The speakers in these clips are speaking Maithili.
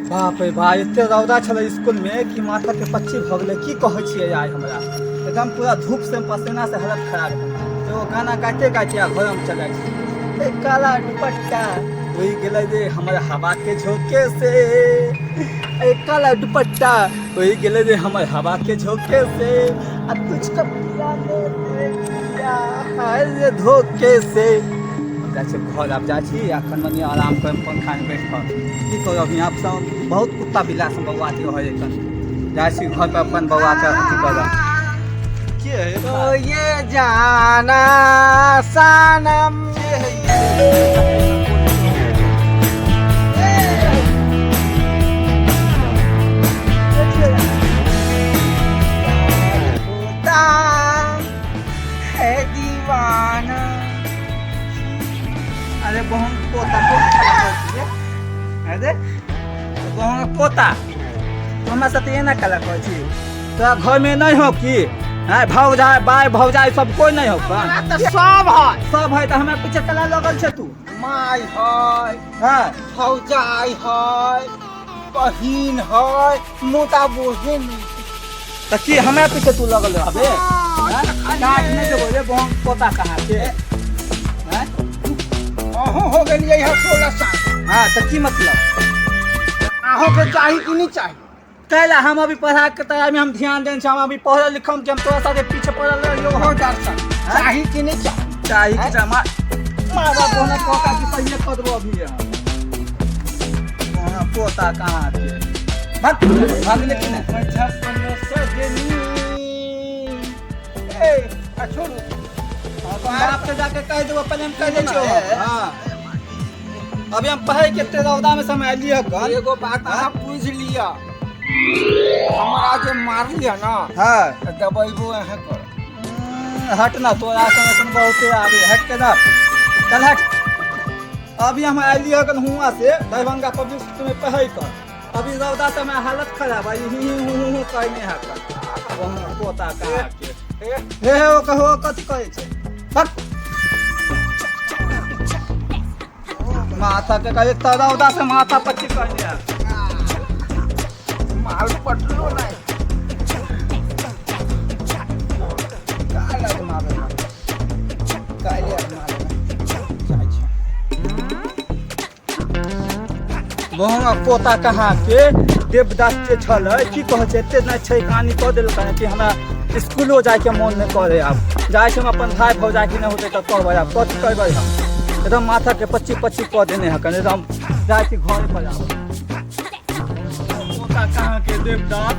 बाप रे बा, एते रौदा छलै स्कूल में कि माथा के पच्ची भऽ गेलै। की कहै छियै आइ हमरा एकदम पूरा धूप से पसीना से हालत खराब है। एगो गाना गाइते गाइते आ घर में चल जाइ छी। ए काला दुपट्टा उड़ि गेलै रे हमर हवा के झोंके से, ए काला दुपट्टा उड़ि गेलै रे हमर हवा के झोंके से, आ तुझको पिया ने दे दिया हाय रे धोखे से। जाइ छी घर, आब जाइ छी एखन मनी आराम कर पंखा में बैठ कऽ। की करब, यहाँ सब बहुत कुत्ता बिल्ला सब बौआ के रहै एखन। जाइ छी घर पर अपन बौआ के अथी करब। के है तो ये जाना सनम। के है ये? होता है दीवाना। अरे बहन पोता पोता, अरे बहन पोता, तू हमरा साथे एना काला कहै छी? तोरा घरमे नहि हो की? आँय भौजाइ बाय भौजाइ सब कोइ नहि हो? हमरा तऽ सब है। सब है तऽ हमरा पीछे कला लगल छै तू? माय है, हँ, भौजाइ है, बहिन है, मोटा बहिन। तऽ की हमरा पीछे तू लगल रहबे? आँय? काट नहि देबो रे बहन पोता कहाँ के? आँय? अहूँ हो गेलियै है 16 साल। हँ तऽ की मतलब? अहूँ के चाही कि नहीं चाही? कैला हम अभी पढ़ा के तैयारी में हम ध्यान देने छी, हम अभी पढ़ल लिखम कि हम तोरा साथे पीछे पढ़ल रहियो? हो दर्शन चाही कि नहीं चाही? चाही कि चाही? मार मार बाप बहना पोता की सही कऽ देबो अभी हम। बहना पोता कहाँ के? भाग भाग ले कि नहीं? सजनी ए आ छोड़ू। अपन बाप के जाके कहि देबो। पहले हम कहि दै छियौ। हाँ, अभी हम पढ़े के एते रौदा में समय अलियै हन। एगो बात अहाँ बुझि लिअ, हमरा जे मारलियै ना, तऽ दबैबो अहाँ कर। हट ना, तोरा संग एखन बहुते आबे। हट के ना, चल हट। अभी हम अलियै हन हुआं से दरभंगा पब्लिक स्कूल में पढ़े कर। अभी रौदा से हमरा हालत खराब है। ही ही हूँ हूँ कहने है कर पोता कहाँ के। ए, हे हे, ओ कहो कथी कहै छै? बक माथा के कहे त रौदा से माथा पच्ची कहने है। माल पटलो नहीं काल आजमाबे, काल्हि आजमाबे जाइ छी। बहंगा पोता कहाँ के देवदास जे छलै, की कहै छै, एते नहि छै कहानी कऽ देलकै कि हमरा स्कूलो जाइके मोन नहि करे। आब जाइ छी हम अपन भाय भौजाइके नहि होतै तऽ कहबै। आब कथी करबै हम? एकदम माथाके पच्ची पच्ची कऽ देने हकन एकदम। जाइ छी घरे पर। आब पोता कहाँ के देवदास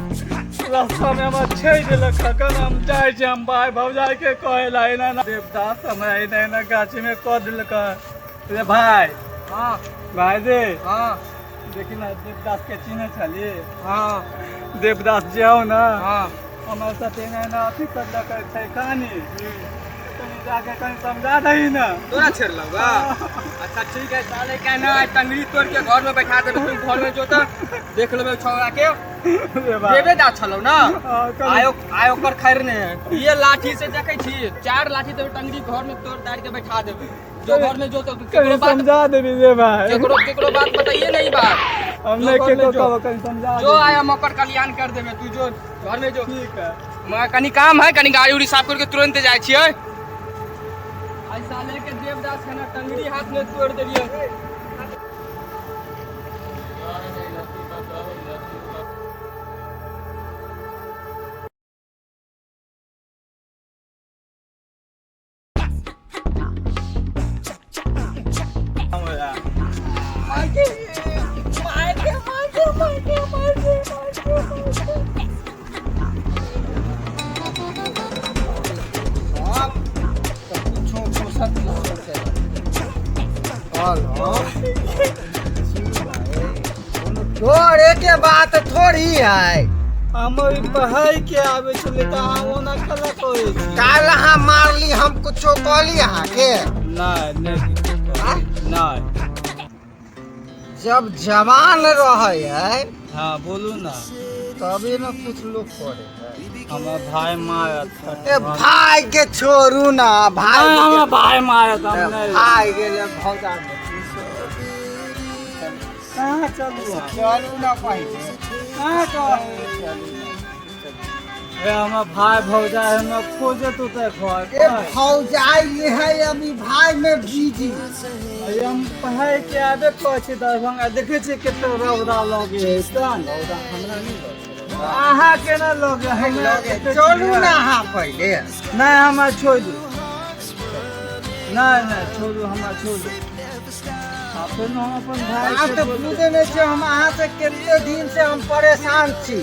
रास्तामे हमरा छेड़ देलक हकन। हम जाइ छी हम भाय भौजाइके कहै ला, एना एना देवदास हमरा एना एना गाछीमे कऽ देलक रे भाय। हाँ। भाय रे। हाँ। देखी ना, देवदास के चिन्ह छली? हाँ। देवदास जे हो ना, हाँ, हमर साथे एना एना अथी करलक छै कहानी, कहीं जाके कहीं समझा दही ना। तोरा छेड़लौ गा? अच्छा ठीक है, साले के ना आइ टंगरी तोड़ के घर में बैठा देबे। तुम घर में जो तो देख लेबे छौड़ा के। रे बाप। देवे दा छलौ ना? हाँ, आयो आयो ओकर खैर ने है। ये लाठी से देखै छी, चार लाठी देबे, टंगरी घर में तोड़ ताड़ के बैठा देबे। जो घर में जो तो कहीं केकरो बात समझा देबी रे भाई। केकरो केकरो बात बताइए नहीं बात। हम जो नहीं घर में केकरो जो। कहबो, कहीं समझा जो देबी। आया हम ओकर कल्याण कर देबे। तू जो घर में जो। ठीक है। हमरा कनी काम है, कनी गाड़ी उड़ी साफ करके तुरंत जाइ छियै। आइ साले के देवदास के ना टंगरी हाथ में तोड़ देलियै। हमरा सब तऽ कुछो फुर्सत नहि सोचै। हेलो, कोनो डरे के बात थोड़ी है। हम अभी पढ़ाई के आबै छलै तऽ अहाँ ओना कला करै छी? काल अहाँ मारली, हम कुछो कहली अहाँके? नहि नहि किछो आँय? कहली। नहि। जब जवान रहे है, हाँ, बोलू ना। तभी न कुछ लोग करे है। हमर भाय मारत। ए भाई के छोड़ू ना भाई। नहि, हमर भाय मारत, हम नहि। भाई गेले भौजा। कहाँ चलू? चलू ना पहिले। कहाँ चलू? ए हमर भाई भौजाई हमरा खोजत होतै घर। ए भौजाई है अभी भाई में बिजी। हम पढ़ाई के आबे करै छी दरभंगा, देखै छियै कते रौदा लगे है तहन। रौदा हमरा नहि लगे। अहाँ केना लगे? हमरा लगे। चलू ना अहाँ पहिले। नहि, हमरा छोड़ि दू। नहि नहि, छोड़ू हमरा, छोड़ू। आ फेर हम अपन भाई अहाँ के तऽ बुझै नहि छियै, हम अहाँ से कते दिन से हम परेशान छी।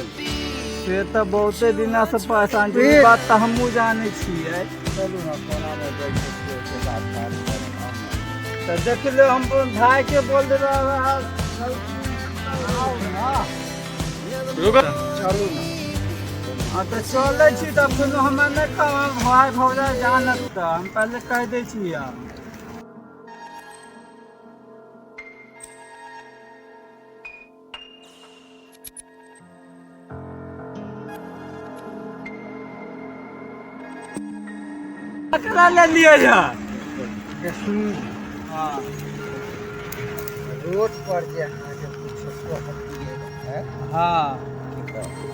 से तऽ बहुते दिना से परेशान छी, ई बात तऽ हमहूँ जानै छियै। चलू ना कोना मे बैठे छियै से बात बात करू। तऽ देख लियौ, हम अपन भाई के बोल देबै। अहाँ आउ ना। चलू ना। हाँ तऽ चलै छी, तऽ फेर हमरा नहि कहब भाय भौजाई जानत, तऽ हम पहिले कहि दै छी। हम ककरा लेलियै ये? सुनू। हाँ। रोड पर जे अहाँके कुछो कहतियै रहै, की कहू,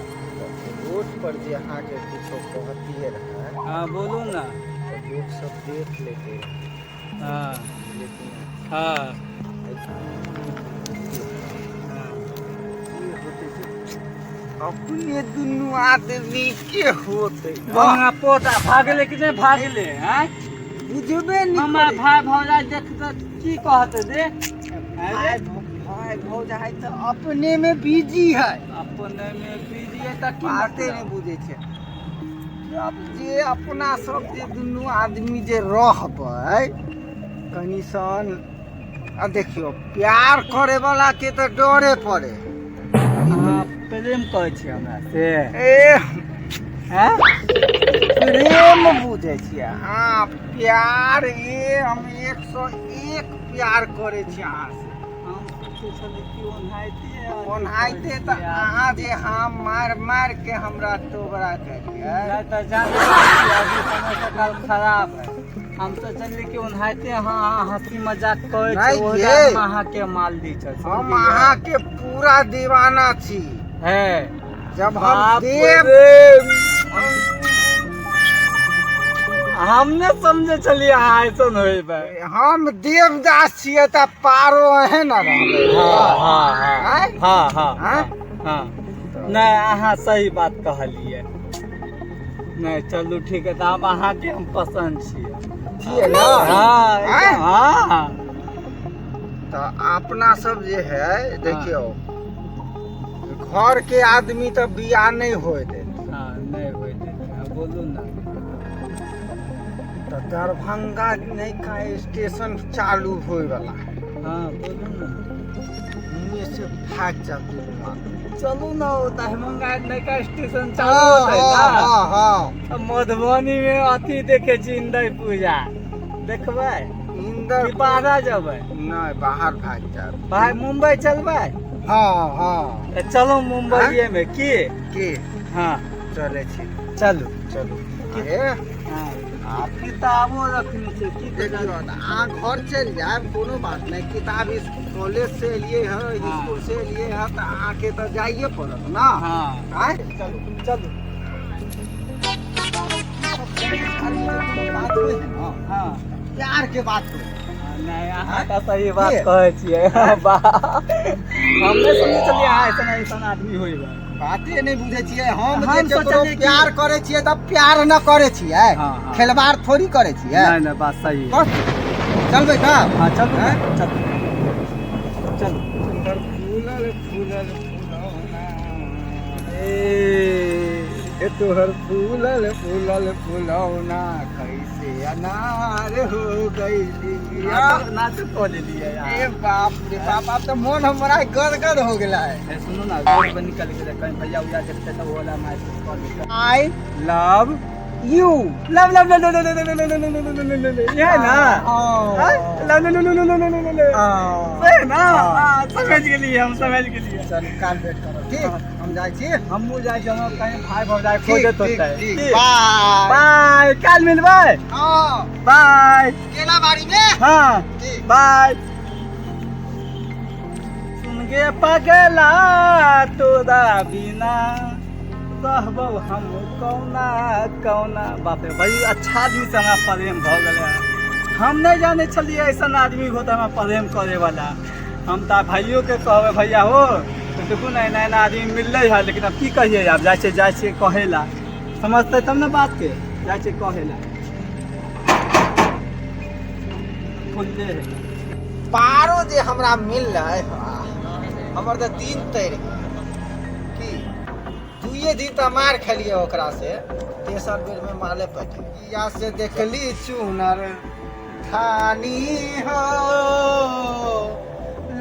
रोड पर जे अहाँके कुछो कहतियै रहै, हाँ, बोलू ना। तऽ लोक सब देख लेते रहै। लेकिन की होतै से अपने दुनू आदमी के होतै। बंगा पोता भागले कि नहि भागले? आँय, बुझबे नहि हमर करै। भाय भौजाई देख कऽ की कहतै रे? भाय भाय भौजाई तऽ अपने में बिजी है। अपने में बिजी है तऽ की बाते मतलब? नहि बुझै छै। जब जे अपना सब जे दुनू आदमी जे रहबै कनि सन, आ देखियौ, प्यार करे वाला के तऽ डरे पड़े। अहाँ प्रेम करै छी हमरा से? ए हैं? प्रेम बुझै छियै अहाँ? प्यार, ए हम 101 प्यार करै छी अहाँ से। हम सोचै छली कि ओनाहिते ओनाहिते तऽ अहाँ जे हम मारि मारि के हमरा टोबरा करियै। नहि तऽ जानै छियै, अभी समय सकाल खराब है। हम सोचलियै कि ओनाहिते अहाँ हँसी मजाक करै छी। नहि ओहि गे। हम अहाँके माल दी छल। हम अहाँके पूरा दीवाना छी। है जब हम बाप देव रे, हम नहि समझै छलियै अहाँ ऐसन होइबै। हम देवदास छियै तऽ पारो अहें ने रहबै। हाँ हाँ हाँ। आँय? हाँ हाँ। आँय? हाँ, नहि, अहाँ सही बात कहलियै। नहि, चलू ठीक है, तऽ आब अहाँके हम पसन्द छियै। छियै ने? हाँ। आँय? हाँ। तऽ अपना सब जे है, देखियौ, घर के आदमी तऽ बियाह नहि होय देत। हाँ, नहि होइ देतै। हाँ, बोलू ना। तऽ दरभंगा नयका स्टेशन चालू होय वाला है। हाँ, बोलू ना। हुएं से भाग जाब दुनू आदमी। चलू ना, ओ दरभंगा नयका स्टेशन चालू होतै ना। हाँ हाँ। मधुबनी में अथी देखे छी, इंदर पूजा देखबै? इंदर कि बाहर जेबै? नहि, बाहर भाग जाब। भाई, मुंबई चलबै? हाँ हाँ। तऽ चलू मुंबईए में की? की? हाँ। चलै छी। चलू। चलू। अरे हाँ, आ किताबो रखने छै की? देखियौ, तऽ अहाँ घर चलि जायब, कोनो बात नहि। किताब कॉलेज से एलियै हँ, स्कूल से एलियै हँ, तऽ अहाँके तऽ जाइए पड़त ना। हाँ। आँय, चलू। चलू। बात होइ है ना? हाँ। प्यार के बात होइ। नहि, अहाँ तऽ सही बात की? कहै छियै। वाह, हम नहि समझै छलियै अहाँ ऐसन ऐसन आदमी होइबै। बाते नहि बुझै छियै हम। हम जे केकरो सोचलियै कि- प्यार करै छियै तऽ प्यार न करै छियै, हाँ, हाँ। खेलबाड़ थोड़ी करै छियै। नहि नहि, बात सही है। बस, चलबै तब? हाँ, चलू। हैं? चलू चलू। फूलल फूलल फुलौना। ए ए तोहर फूलल फूलल फुलौना कैसे अनार हो गइली। नाटक नाटक कऽ लेलियै ए यार। बाप रे बाप, आब तऽ मोन हमरा गदगद हो गेला है। ए, सुनू ना, रोड पर निकल गेलै, कहीं भैया उैया देखते तऽ ओला मारि कऽ लेतै। I love you. Love love love love love love love love love love love, ये है ना? Love love love love love love love, सही ना? हाँ, समझ गेलियै, हम समझ गेलियै। चलू, काल भेट करब। ठीक, हम जाइ छी। हमहूँ जाइ छी, हमर कहीं भाई भौजाई ठीक, खोजत ठीक, होतै। ठीक। ठीक। बाय। बाय, काल मिलबै। हाँ। बाय। केला बाड़ी में। हाँ। ठीक। बाय। सुन गे पगला तोरा बिना रहबौ हम कौना कौना। बाप रे, बड़ी अच्छा आदमी से हमरा प्रेम भऽ गेलै। हम नहि जानै छलियै ऐसन आदमी हो तऽ हमरा प्रेम करैवला। हम तऽ भाइयोके कहबै, भैया हो तऽ देखू ने, एना एना आदमी मिललै है। लेकिन आब की कहियै, आब जाइ छियै, जाइ छियै कहै ला, समझतै तब ने बातके। जाइ छियै कहै ला, खुलले है। पारो जे हमरा मिललै, हमर तऽ दिन तैर की दुइये दिन तऽ मार खेलियै ओकरा से, तेसर बेर में माले पटि या से देखली चुनर थानी हो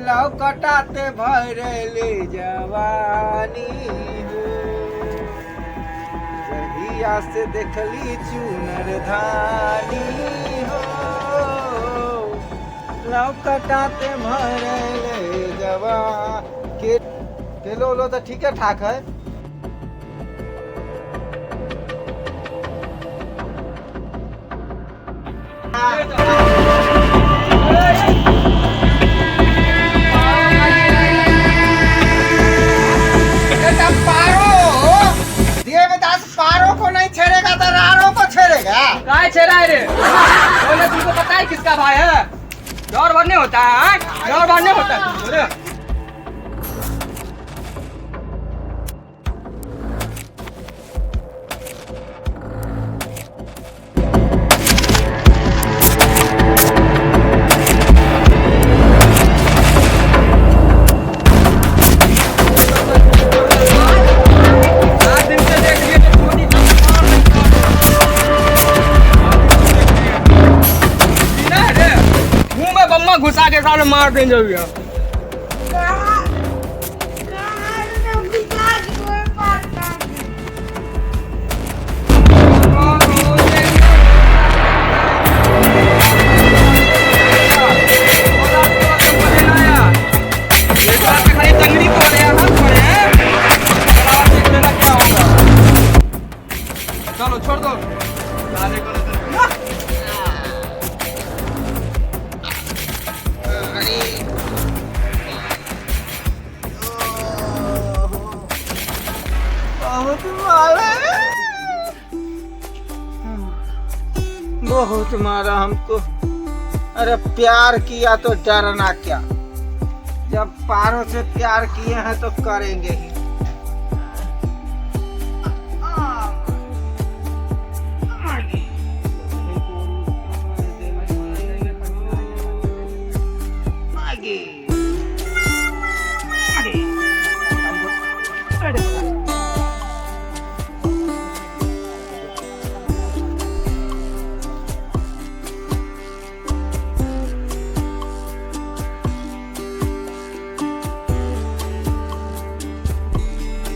लौकटाते भरले जवानी हो। जहिया से देखली चुनर धानी हो लौकटाते भरले जवा के केलो उलो तऽ ठीके ठाक है। बेटा पारो, देवदास पारो को नहीं छेड़ेगा तो रारो को छेड़ेगा। काय छेड़ा है रे? बोले तुमको पता है किसका भाई है? डर भर नहीं होता है, हाँ? डर भर नहीं होता है। बोले। आठ दिन से देख लिए तो छोटी ना रे, मुंह में बम्मा घुसा के साले मार देंगे भैया। चलो छोड़ दो साले को। बहुत मारा, बहुत मारा हमको। अरे प्यार किया तो डरना क्या, जब पारो से प्यार किए हैं तो करेंगे ही।